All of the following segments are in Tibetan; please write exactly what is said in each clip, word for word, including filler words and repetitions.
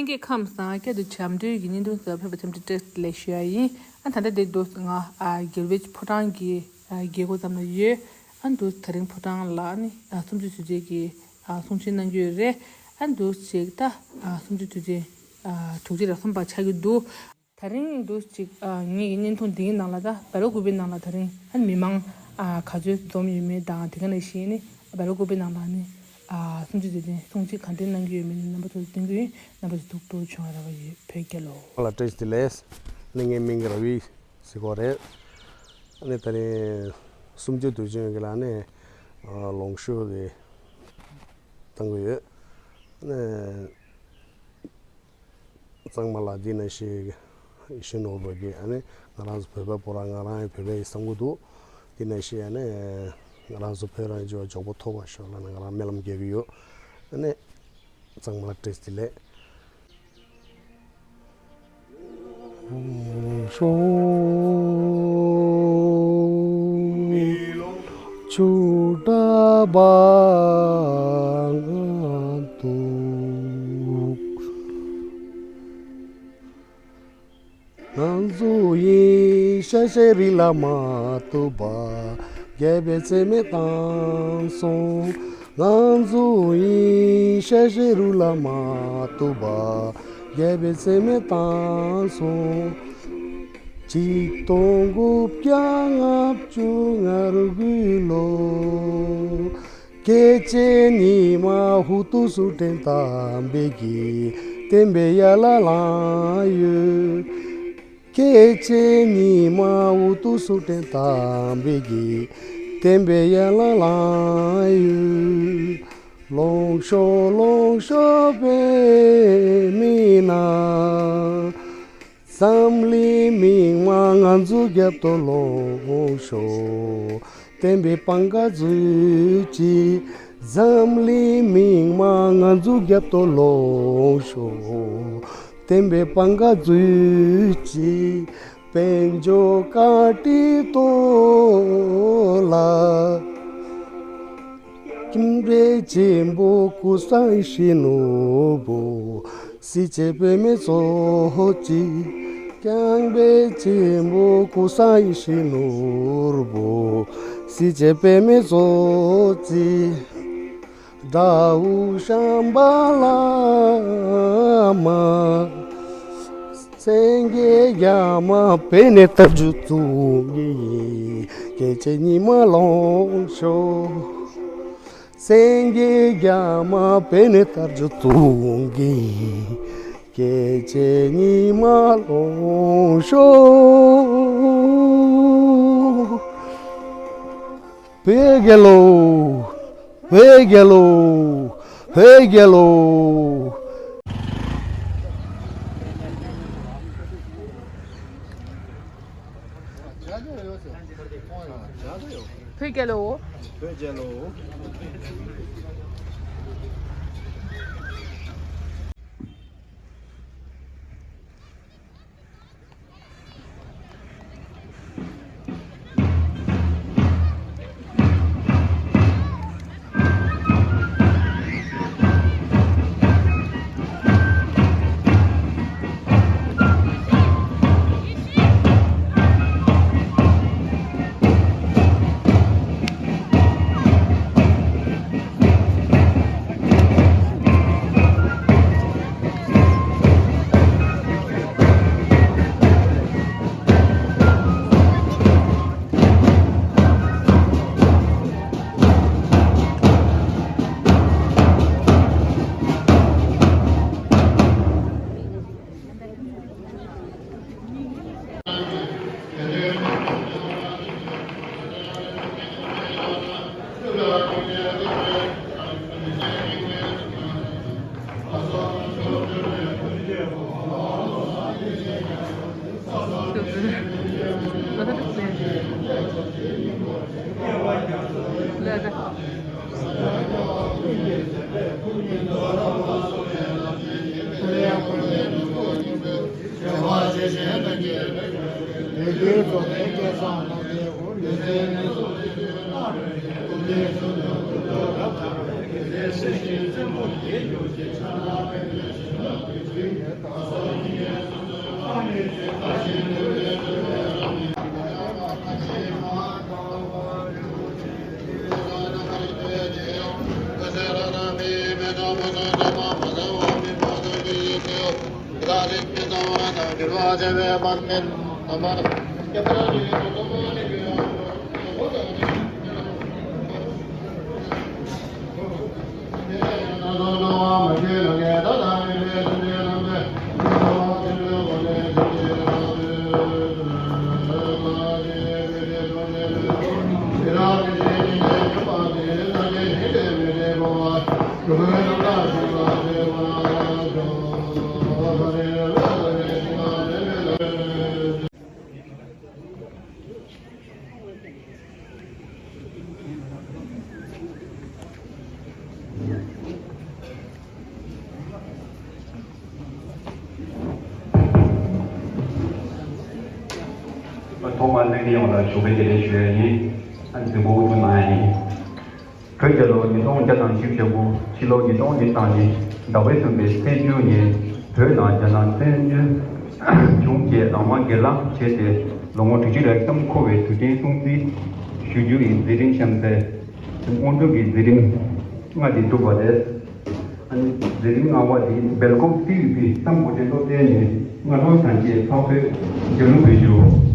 ལྷན་རྒྱས་ཁམས་བཟང་། བསྐྱར་དུ་བྱམས་སྒྲོལ་གྱི་བརྙན་ཐུང་གསར་པ་ཕེབས་པ་ཐམས་ཅད་བཀྲ་ཤིས་བདེ་ལེགས་ཞུ་ཡ་ཡིན། ཨ་ད་ལྟ་དེ་འདུག་ང་ཨ་རྒྱལ་བའི་ཕོ་བྲང་གི་ཨ་རྒྱལ་སྒོ་ཙམ་ལ་ཡོད། ཨ་འདུག་ད་རིང་ཕོ་བྲང་ལ་ཨ་ནི་ཨ་གསུམ་བཅུའི་དུས་ཆེན་གྱི་ཨ་གསུང་ཆོས་གནང་གི་ཡོད་རེད། ཨ་འདུག་ཅིག་ད་ཨ་གསུམ་བཅུའི་དུས་ཆེན་ཨ་དྲུག་ཅུ་རེ་གསུམ་པ་ཆགས་ཀྱི་འདུག་ད་རིང་འདུག་ཅིག་ཨ་ངེད་ཀྱི་བརྙན་ཐུང་འདིའི་ནང་ལ་ད་བེ་ལ་ཀུ་པའི་ནང་ལ་ད་རིང་ཨ་མི་མང་ཨ་ག་ཚོད་འཛོམས་ཡོད་མེད་དང་དེ་ག་ནང་བཞིན་ནི་བེ་ལ་ཀུ་པའི་ནང་ལ་ནི་ཨ་གསུམ་བཅུའི་དུས་ཆེན་གསུང་ཆོས་ག་འདྲ་གནང་གི་ཡོད་མེད་ནི་རྣམ་པ་ཚོར་སྟོན་གྱི་ཡིན། རྣམ་པ་ཚོ་ཐུགས་སྤྲོ་བྱུང་བ་ར་བ་ཡོད། བོད་རྒྱལ་ལོ། ལ་བཀྲ་ཤིས་བདེ་ལེགས། ནི་ངའི་མིང་ར་བི་ཟེར་གོ་རེད། ཨ་ནི་ད་རིང་གསུམ་བཅུའི་དུས་ཆེན་གྱི་ལ་ནི་ཨ་ལོངས་ཤོག་གི་བཏང་གི་ཡོད། ཨ་ནི་གཙང་མ་ལ་འདི་ན་ཤི་ཤི་ནོར་བུ་གི་ཨ་ནི་ང་རང་ཚོ་བོད་པ་པོ་རང་ང་རང་ཡི་བོད་པའི་བསམ་གི་འདུག་འདི་ན་ཤི་ཨ་ནི་ང་རང་ཚོ་བོད་རང་ཅོ་མགྱོགས་པོ་ཐོབ་པ་ཤོག་ལ་ནི་ང་རང་སྨོན་ལམ་རྒྱག་གི་ཡོད། ཨ་ནི་གཙང་མ་ལ་བཀྲ་ཤིས་བདེ་ལེགས། ཆུ་འདྲ་བ་ང་འདུག་ང་ཚོ་ཡི་ཤ་ཤེ་རི་ལ་མ་ཐུབ་པ་རྒྱལ་པོའི་བཙན་མེ་བཏང་སོང་། ང་ཚོ་ཡི་ཤ་ཤེ་རུ་ལ་མ་ཐུབ་པ་རྒྱལ་པོའི་བཙན་མེ་བཏང་སོང་། ཆིག་སྟོང་དགུ་བརྒྱ་ལྔ་བཅུ་ང་དགུའི་ལོ། སྐྱེས་ཆེན་ཉི་མ་ཧུ་ཏུ་སུ་ཏྲེན་དམ་པའི་གི་བསྟན་པའི་ཡ་ལ་ལང་ཡོད། སྐྱེས་ཆེན་ཉི་མ་ཧུ་ཏུ་སུ་ཏྲེན་དམ་པའི་གི་བསྟན་པའི་ཡ་ལ་ལང་ཡོད། ལོངས་ཤོག་ལོངས་ཤོག་བོད་མི་ནང་། འཛམ་གླིང་མི་མང་ང་ཚོ་རྒྱབ་ཏུ་ལོངས་ཤོག་བསྟན་པའི་པང་ཁ་འཛུལ་ཅིག་འཛམ་གླིང་མི་མང་ང་ཚོ་རྒྱབ་ཏུ་ལོངས་ཤོག་བསྟན་པའི་པང་ཁ་འཛུལ་ཅིག་དཔལ་འབྱོར་བཀའ་དྲིན་ཐོག་ལ། སྐྱབས་མགོན་ཆེན་པོ་ཀུན་བཟང་ཡིད་བཞིན་ནོར་བུ། གཟི་བརྗིད་པདྨའི་ཚོགས་ཀྱིས། སྐྱབས་མགོན་ཆེན་པོ་ཀུན་བཟང་ཡིད་བཞིན་ནོར་བུ། གཟི་བརྗིད་པདྨའི་ཚོགས་ཀྱིས། དགྲ་བོ་ཤམ་བྷ་ལ་མ། སེང་གེ་རྒྱ་མ་བོད་ནས་དར་རྒྱུ་བཙུགས་གི་ཡིན། སྐྱེས་ཆེན་ཉི་མ་ལོངས་ཤོག་སེང་གེ་རྒྱ་མ་བོད་ནས་དར་རྒྱུ་བཙུགས་གི་ཡིན། སྐྱེས་ཆེན་ཉི་མ་ལོངས་ཤོག་བོད་རྒྱལ་ལོ། བོད་རྒྱལ་ལོ། བོད་རྒྱལ་ལོ། བོད་རྒྱལ་ལོ། བོད་རྒྱལ་ལོ། ཐོག་མར་གླེང་མཁན་ཡོངས་ལ་ཞུ་བའི་བདེ་ལེགས་ཞུ་ཡ་ཡིན། ཨ་ནི་འཛིན་པོ་དབུ་ཐུམ་གནང་ཡ་ཡིན། བོད་རྒྱལ་ལོ་ཉིས་སྟོང་བརྒྱ་དང་བཞི་བཅུ་ཞེ་དགུ། ཕྱི་ལོ་ཉིས་སྟོང་བདུན་དང་གཉིས། ཟླ་བའི་གསུམ་པའི་ཚེས་བཅུ་ཉིན་བོད་ནང་རྒྱ་ནག་བཙན་བྱོལ་བྱུང་རྗེས་རང་དབང་སྒེར་ལངས་བྱས་ཏེ་ལོ་ངོ་དྲུག་ཅུ་རེ་ཙམ་འཁོར་བའི་དུས་དྲན་སྲུང་བརྩི་ཞུ་རྒྱུ་ཡི་མཛད་རིམ་གཤམ་གསལ། སྔོན་འགྲོ་གི་མཛད་རིམ་ལྔ་དེ་གྲུབ་པ་རེད། ཨ་ནི་མཛད་རིམ་ལྔ་པ་དེ་སྦེལ་ཀོབ་སི་ཡུ་པི་ཏམ་བུ་ཏྲེ་སློབ་གྲྭའི་ནས་སྔ་དྲོ་དང་བཅས་ཕ་གིར་རྒྱལ་གླུ་འབུལ་རྒྱུ།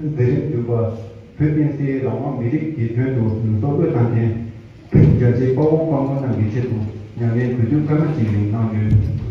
མཛད་རིམ་བདུན་པ། བོད་བསྟན་སྲིད་རང་དབང་མི་རིགས་ཀྱི་དོན་དུ་ལུས་སྲོག་བློས་བཏང་མཁན་རྒྱལ་གཅེས་དཔའ་བོ་དཔའ་མོ་རྣམས་ཀྱི་ཆེད་དུ་མྱ་ངན་གུས་འདུད་སྐར་མ་གཅིག་རིང་གནང་ཡོད།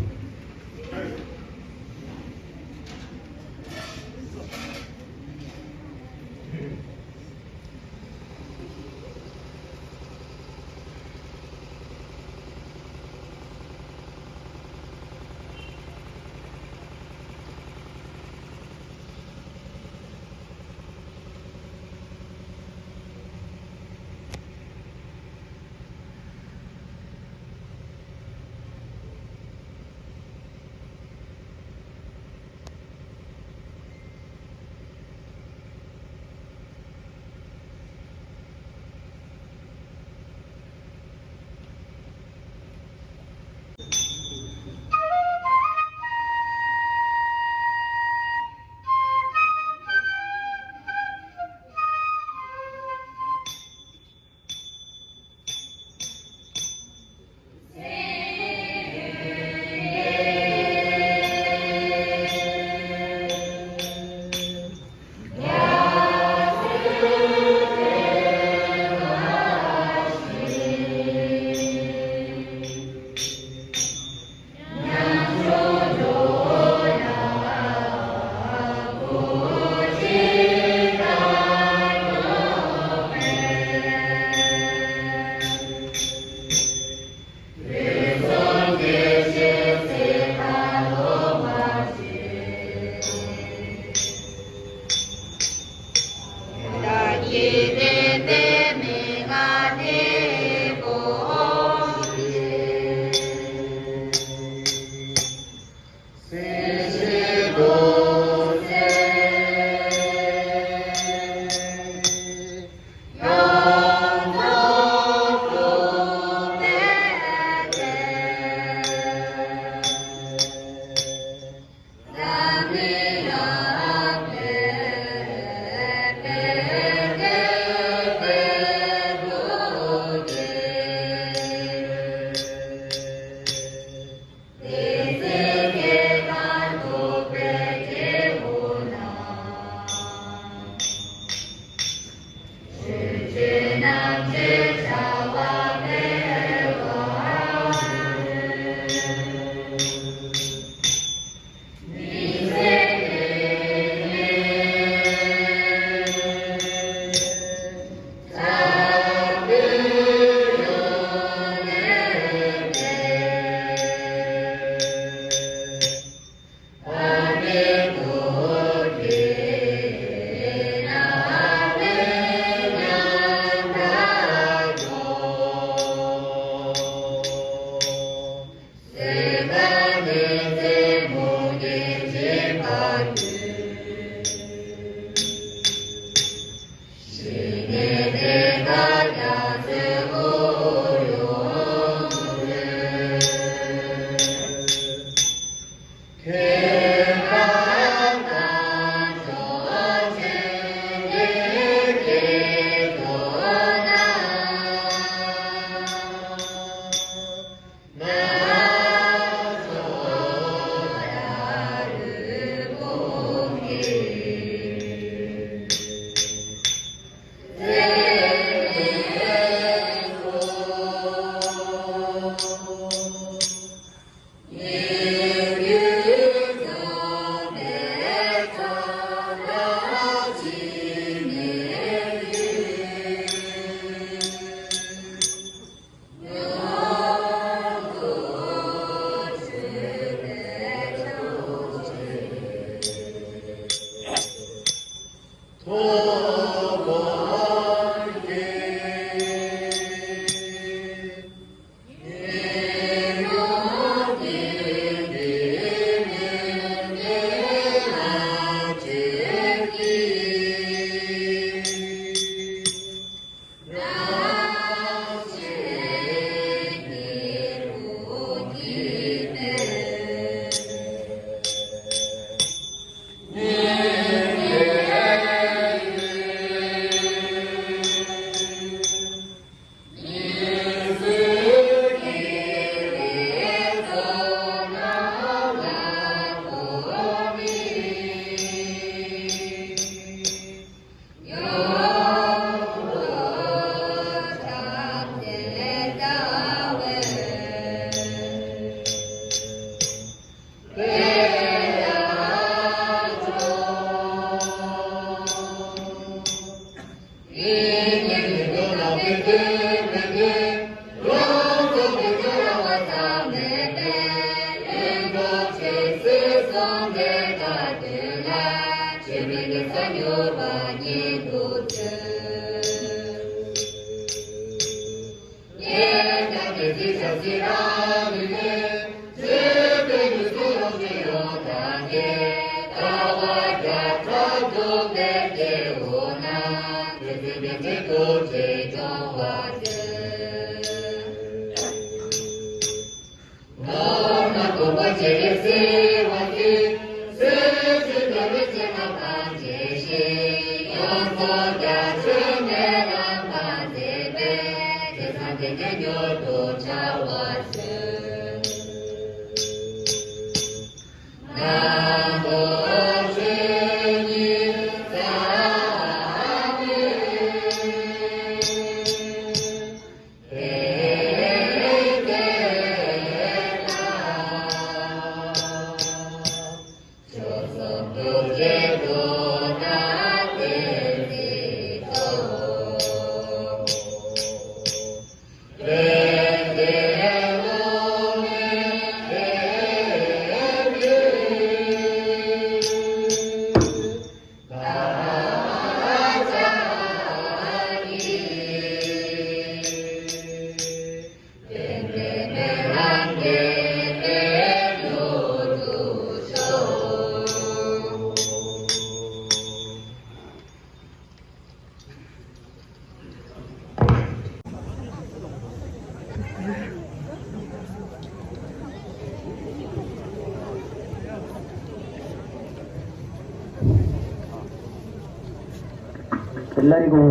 ಎಲ್ಲರಿಗೂ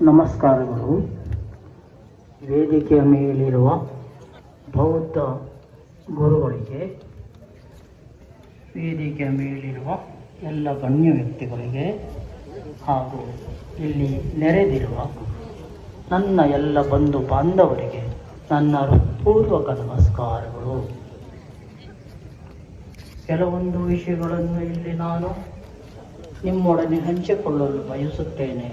ನಮಸ್ಕಾರಗಳು. ವೇದಿಕೆಯ ಮೇಲಿರುವ ಬೌದ್ಧ ಗುರುಗಳಿಗೆ, ವೇದಿಕೆಯ ಮೇಲಿರುವ ಎಲ್ಲ ಗಣ್ಯ ವ್ಯಕ್ತಿಗಳಿಗೆ ಹಾಗೂ ಇಲ್ಲಿ ನೆರೆದಿರುವ ನನ್ನ ಎಲ್ಲ ಬಂಧು ಬಾಂಧವರಿಗೆ ನನ್ನ ಹೃತ್ಪೂರ್ವಕ ನಮಸ್ಕಾರಗಳು. ಕೆಲವೊಂದು ವಿಷಯಗಳನ್ನು ಇಲ್ಲಿ ನಾನು ನಿಮ್ಮೊಡನೆ ಹಂಚಿಕೊಳ್ಳಲು ಬಯಸುತ್ತೇನೆ.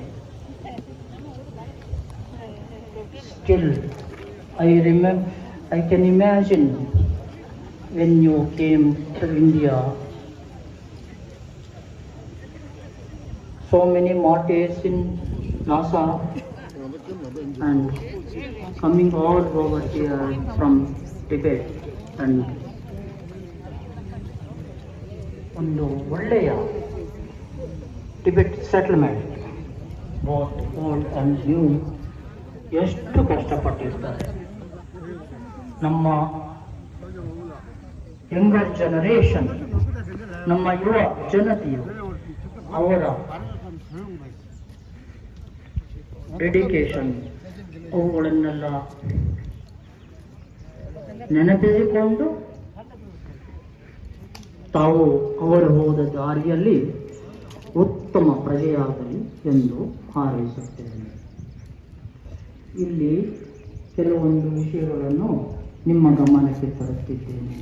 Still, I remember, I can imagine when you came to India, so many martyrs in Lhasa and coming all over here from Tibet and ಒಂದು ಒಳ್ಳೆಯ Tibet settlement, both old and new, ಎಷ್ಟು ಕಷ್ಟಪಟ್ಟಿರ್ತಾರೆ. ನಮ್ಮ ಯಂಗರ್ ಜನರೇಷನ್, ನಮ್ಮ ಯುವ ಜನತೆಯು ಅವರ ಡೆಡಿಕೇಶನ್ ಅವುಗಳನ್ನೆಲ್ಲ ನೆನಪಿಸಿಕೊಂಡು ತಾವು ಅವರು ಹೋದ ದಾರಿಯಲ್ಲಿ ಉತ್ತಮ ಪ್ರಜೆಯಾಗಲಿ ಎಂದು ಹಾರೈಸುತ್ತೇನೆ. ಇಲ್ಲಿ ಕೆಲವೊಂದು ವಿಷಯಗಳನ್ನು ನಿಮ್ಮ ಗಮನಕ್ಕೆ ತರುತ್ತಿದ್ದೇನೆ.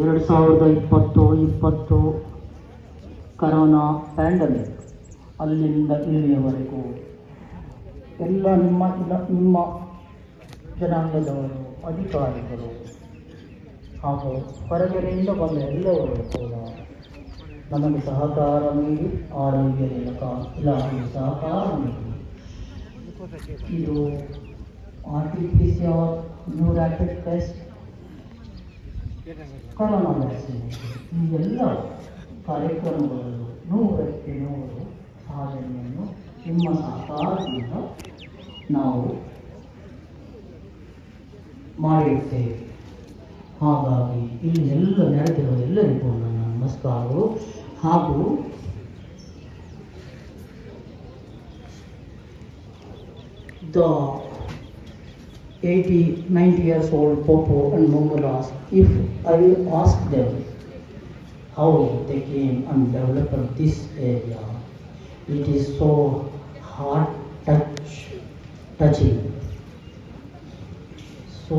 ಎರಡು ಸಾವಿರದ ಇಪ್ಪತ್ತು ಇಪ್ಪತ್ತು ಕರೋನಾ ಪ್ಯಾಂಡಮಿಕ್, ಅಲ್ಲಿಂದ ಇಲ್ಲಿಯವರೆಗೂ ಎಲ್ಲ ನಿಮ್ಮ ಇಲ-, ನಿಮ್ಮ ಜನಾಂಗದವರು, ಅಧಿಕಾರಿಗಳು ಹಾಗೂ ಹೊರಗಡೆಯಿಂದ ಬಂದ ಎಲ್ಲವರು ಕೂಡ नमन सहकारमेति आरोग्य इलाका इलाही सहकारमेति। ಇದು R T P C R, new rapid test, corona vaccination, ಈ ಎಲ್ಲ ಕಾರ್ಯಕ್ರಮಗಳಲ್ಲೂ ನೂರಕ್ಕೆ ನೂರು ಸಾಧನೆಯನ್ನು ನಿಮ್ಮ ಸಹಕಾರದಿಂದ ನಾವು ಮಾಡಿರುತ್ತೇವೆ. ಹಾಗಾಗಿ ಇಲ್ಲಿ ಎಲ್ಲ ನೆರೆದಿರುವ ಎಲ್ಲರಿಗೂ ನನ್ನ ನಮಸ್ಕಾರಗಳು. ಹಾಗೂ the eighty, ninety years old Popo and Mongolas, if I will ask them how they came and developed this area, it is so heart touch, touching. So,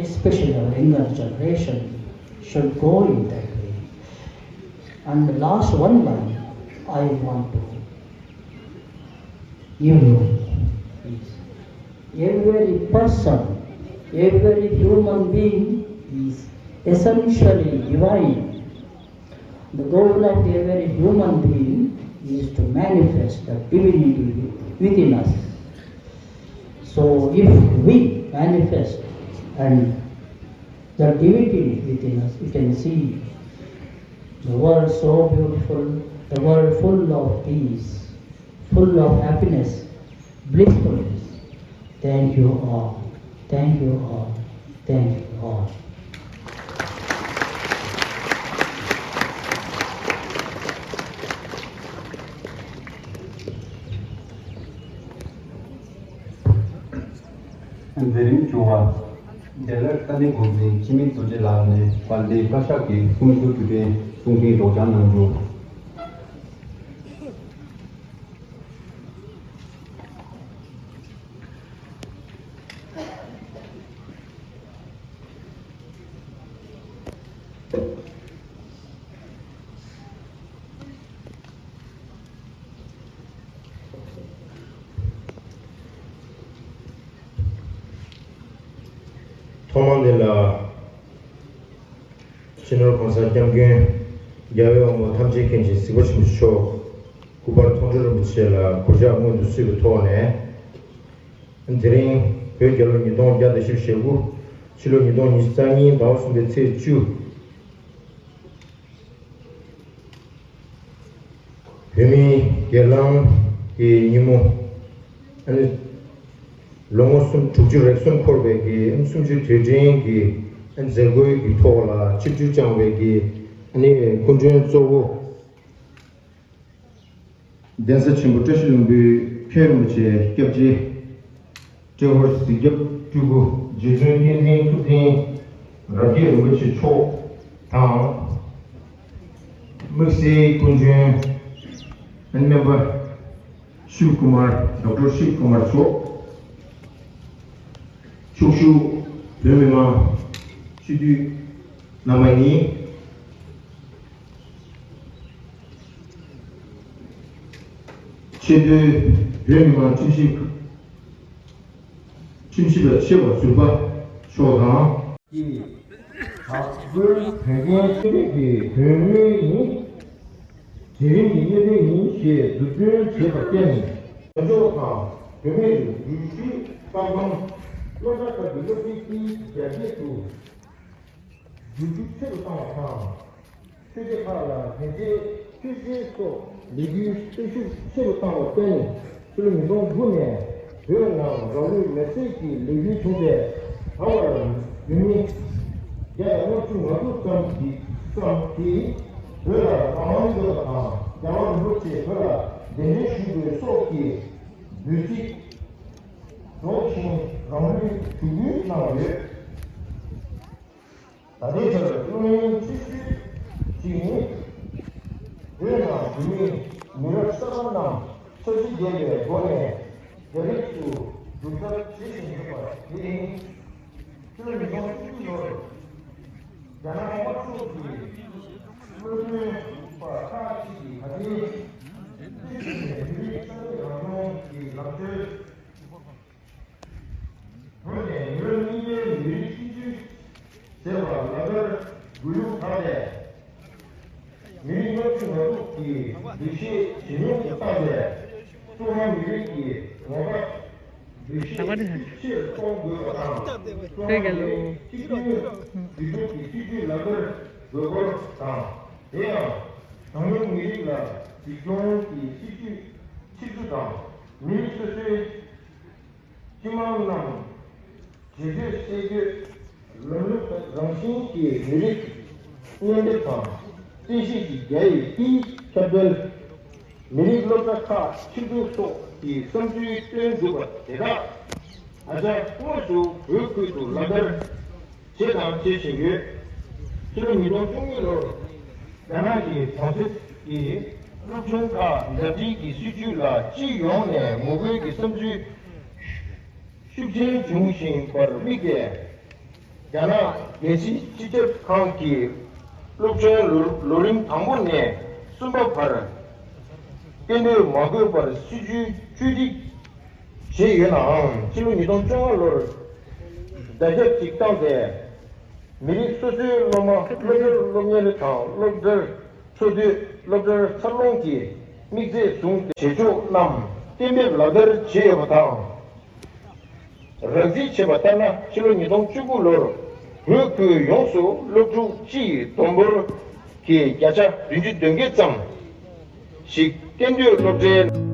especially our younger generation should go in that way. And the last one line I want to give you is, every person, every human being is essentially divine. The goal of every human being is to manifest the divinity within us. So if we manifest and the divinity within us, you can see the world so beautiful, the world full of peace, full of happiness, blissfulness. Thank you all. Thank you all. Thank you all. མཛད་རིམ་བཅུ་པ། འབྲེལ་ཡོད་ཏཱ་ལའི་འགོ་འཛིན་འཆི་མེད་རྡོ་རྗེ་ལགས་ནས་དཔལ་ལྡན་བཀའ་ཤག་གི་གསུང་བཤད་དུས་དྲན་གསུང་འཕྲིན་སྒྲོག་སྦྱང་གནང་རྒྱུ། ཐོག་མར་འདི་ལ། སྤྱི་ནོར་༸གོང་ས་༸སྐྱབས་མགོན་རྒྱལ་བའི་དབང་པོ་ཐམས་ཅད་མཁྱེན་ཅིང་གཟིགས་པ་ཆེན་པོ་མཆོག་སྐུ་པར་མཐོང་གྲོལ་རིན་པོ་ཆེ་ལ་གུས་ཕྱག་སྔོན་དུ་བསུས་པའི་ཐོག་ནས། དེ་རིང་བོད་རྒྱལ་ལོ་ཉིས་སྟོང་བརྒྱ་དང་བཞི་བཅུ་ཞེ་དགུ། ཕྱི་ལོ་ཉིས་སྟོང་ཉི་ཤུ་རྩ་གཉིས་ཟླ་བ་གསུམ་པའི་ཚེས་བཅུ། བོད་མིའི་སྒེར་ལངས་ཀྱི་ཉིན་མོ། ཨ་ནི་ལོ་ངོ་སུམ་དྲུག་ཅུ་རེ་གསུམ་འཁོར་བའི་གི་ཨ་ནི་གསུམ་བཅུའི་དུས་དྲན་གྱི་ཨ་ནི་མཛད་སྒོའི་གི་ཐོག་ལ་ཆིབས་བསྒྱུར་བསྐྱངས་པའི་གི་ཨ་ནི་སྐུ་མགྲོན་གཙོ་བོ། གདན་ས་ཆེན་པོ་བཀྲ་ཤིས་ལྷུན་པོའི་མཁན་རིན་པོ་ཆེ་སྐྱབས་རྗེ། ཏྲེ་ཧོར་གཟིགས་རྒྱབ་སྤྲུལ་སྐུ་རྗེ་བཙུན་བསྟན་འཛིན་ཐུབ་བསྟན་རབ་རྒྱས་རིན་པོ་ཆེ་མཆོག་དང་། དམིགས་བསལ་སྐུ་མགྲོན་སྨན་པ་ཤིབ་ཀུ་མར། ཌོག་ཊར་ཤིབ་ཀུ་མར་མཆོག་ཕྱོགས་བཞུགས་བོད་མི་མང་སྤྱི་འཐུས་རྣམ་པ་གཉིས། ཆེས་མཐོའི་བོད་མི་མང་ཁྲིམས་ཞིབ་ཁྲིམས་ཞིབ་པ་ཆེ་བ་ཟུར་པ་མཆོག་དང་། ཀྱི་དྲག་པོའི་བོད་ཁྱིམ་སྡེ་གི་དོན་དངོས་ནི་གྲལ་རིམ་གྱི་གནད་དོན་ཡིན་ཞེས་མཛུབ་སྟོན་བྱས་པར་བརྟེན། བཟོ་ཚོགས་དང་བུད་མེད་འགྲུལ་བཞུད་གསར་སྤང་སློབ་གྲྭ་ཁག་གི་སློབ་ཁྲིད་ཀྱི་རྒྱ་སྐྱེད་དུ་བསྒྱུར་ཤུགས་ཆེ་རུ་བཏང་བ་དང་། ཆོས་སྡེ་ཁག་ལ་མེ་མདའི་མཆོད་མཇལ་སོགས་ལས་འགུལ་སྤེལ་ཤུགས་ཆེ་རུ་བཏང་བར་བརྟེན། ཕྱི་ལོ་ཉིས་སྟོང་དགུ་ནས་བོད་ནང་རང་ལུས་མེར་སྲེག་གི་ལས་འགུལ་བྱུང་སྟེ། ད་བར་བོད་མི་བརྒྱ་དང་ལྔ་བཅུ་ང་དྲུག་ཙམ་གྱིས་ཙམ་གྱིས་བོད་ལ་རང་དབང་ཡོད་པ་དང་། རྒྱལ་བ་རིན་པོ་ཆེ་བོད་ལ་གདན་འདྲེན་ཞུ་དགོས་སོགས་ཀྱི་འབོད་ཚིག་སྒྲོག་བཞིན་རང་ལུས་ཞུགས་འབུལ་གནང་ཡོད། ད་ལྟའི་ཆར་གློག་བརྙན་ཆེ་ཤོས་ཤིག་ནི། བོད་ནང་བོད་མི་མི་རབས་གསར་པ་རྣམས་འཚར་གཞི་ལྡན་པའི་སྒོ་ནས་རྒྱ་རིགས་སུ་འགྱུར་ཐབས་བྱེད་བཞིན་ཡོད་པ་དེ་ཡིན། ཕྱི་ལོ་ཉིས་སྟོང་བཅུ་གཅིག་ལོར་རྒྱ་ནག་དམར་ཤོག་གི་སློབ་སྟོན་པ་ཁག་ཅིག་གིས་ད་ལྟའི་ཕྱི་ཕྱོགས་ནས་བོད་རིགས་རྩ་མེད་རང་སྐྱོང་གི་ལམ་སྲོལ། བོད་ནས་མི་རབས་གཉིས་པའི་མི་རིགས་གཅིག་གྱུར་ཟེར་བ་ལག་བསྟར་དགོས་ལུགས་དག་ལས། འདུ་ཤེས་ཇེ་ཉུང་དུ་བཏང་སྟེ། ཀྲུང་ཧྭ་མི་རིགས་ཀྱི་ངོ་བོ་འདུ་ཤེས་ཇེ་ཆེར་གཏོང་དགོས་པ་དང་། ཀྲུང་ཧྭ་མི་རིགས་གཅིག་གྱུར་འདུས་གྲུབ་ཀྱི་སྲིད་ཇུས་ལག་བསྟར་དགོས་སྐོར་དང་། དེ་ཡང་གྲངས་ཉུང་མི་རིགས་ལ་གཟིགས་སྐྱོང་གི་སྲིད་ཇུས་ཆིག་སྒྲིལ་དང་། མི་རིགས་སོ་སོའི་སྤྱི་དམངས་རྣམས་རྗེས་ཟློས་སེལ་རྒྱུའི་ལམ་ལུགས་རང་བཞིན་གྱི་མི་རིགས་མཉམ་འདེགས་དང་། བསྟན་སྲིད་ཀྱི་རྒྱ་ཡི་ཏི་ཁྱབ་སྤེལ། མི་རིགས་སློབ་གྲྭ་ཁག་ཆིག་སྒྲིལ་སོགས་ཀྱི་བསམ་ཚུལ་བཏོན་འདུག་པ་དེ་དག་ཨ་ཅག་དངོས་སུ་བོད་ཁུལ་དུ་ལག་བསྟར་བྱས་དང་བྱེད་བཞིན་ཡོད། ཕྱི་ལོ་ཉིས་སྟོང་བཅུ་གཉིས་ལོར་རྒྱ་ནག་གི་གྲོང་གསེབ་ཀྱི་སློབ་ཆུང་ཁག་ཟླ་སྒྲིལ་གྱི་སྲིད་ཇུས་ལ་སྤྱི་ཡོངས་ནས་ངོ་རྒོལ་གྱི་བསམ་ཚུལ་ཤུགས་ཆེན་བྱུང་བཞིན་པར་དམིགས་ཏེ། རྒྱ་ནག་རྒྱལ་སྤྱིའི་སྤྱི་ཁྱབ་ཁང་གིས་སློབ་ཆུང་ལོ་ལོ་རིམ་དང་པོ་ནས་གསུམ་པ་བར་གཏན་སྡོད་མ་དགོས་པར་སྲིད་ཇུས་བཅོས་སྒྲིག་བྱས་ཡོད་ནའང་། ཕྱི་ལོ་ཉིས་སྟོང་བཅོ་ལྔ་ལོར་བརྡ་ཁྱབ་ཅིག་བཏང་སྟེ། མི་རིགས་སོ་སོའི་སློབ་མ་སློབ་གྲྭར་སློབ་གཉེར་དང་སློབ་གྲྭར་འཚོ་སྡོད། སློབ་གྲྭར་འཚར་ལོངས་ཀྱི་དམིགས་ཚད་བཟུང་སྟེ། བྱེད་ཕྱོགས་རྣམས་གཏན་འབེབས་ལག་བསྟར་བྱས་ཡོད་པ་དང་། རགས་རྩིས་བྱས་པ་ལྟར་ན། ཕྱི་ལོ་ཉིས་སྟོང་བཅུ་དགུ་ལོར་བོད་ཁུལ་ཡོངས་སུ་སློབ་ཕྲུག་སྤྱི་ཡི་བསྡོམས་འབོར་གྱི་བརྒྱ་ཆ་བདུན་ཅུ་དོན་བརྒྱད་ཙམ་ཞིག་གཏན་སྡོད་སློབ་གྲྭའི།